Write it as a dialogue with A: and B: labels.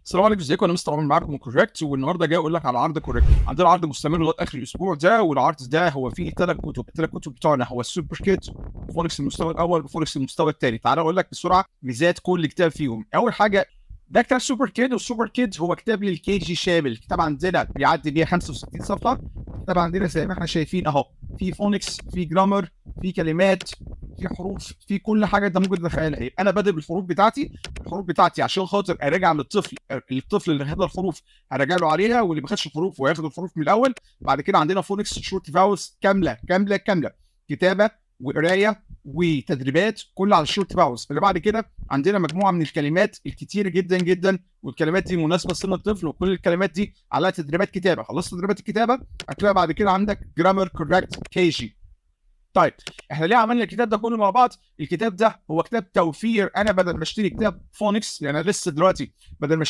A: السلام عليكم، ازيكم؟ انا مستر عمر معاكم من Correct، والنهارده جاي اقول لك على عرض Correct. عندنا عرض مستمر لغاية اخر الاسبوع ده، والعرض ده هو فيه ثلاث كتب. الثلاث كتب بتوعنا هو ال Super Kids، phonics المستوى الاول، و phonics المستوى الثاني. تعال اقول لك بسرعة ميزات كل كتاب فيهم. اول حاجة ده كتاب Super Kid، وال Super Kids هو كتاب لل KG شامل. كتاب عندنا بيعدي 165 صفحة. كتاب عندنا زي ما احنا شايفين اهو، في phonics، في grammar، في كلمات، في حروف، في كل حاجة انت ممكن تتخيلها. يبقى انا بادئ بالحروف بتاعتي، الحروف بتاعتي عشان خاطر اراجع للطفل، الطفل اللي خد الحروف هراجع له عليها، واللي ما خدش الحروف وياخد الحروف من الاول. بعد كده عندنا phonics short vowels كاملة كاملة كامله، كتابه وقرايه وتدريبات كله على ال short vowels. اللي بعد كده عندنا مجموعة من الكلمات الكتير جدا جدا، والكلمات دي مناسبة لسن الطفل، وكل الكلمات دي عليها تدريبات كتابه. خلصت تدريبات الكتابة هتلاقي بعد كده عندك grammar Correct KG. طيب احنا ليه عملنا الكتاب ده كله مع بعض؟ الكتاب ده هو كتاب توفير. انا بدل ما اشتري كتاب phonics، يعني انا لسه دلوقتي بدل ما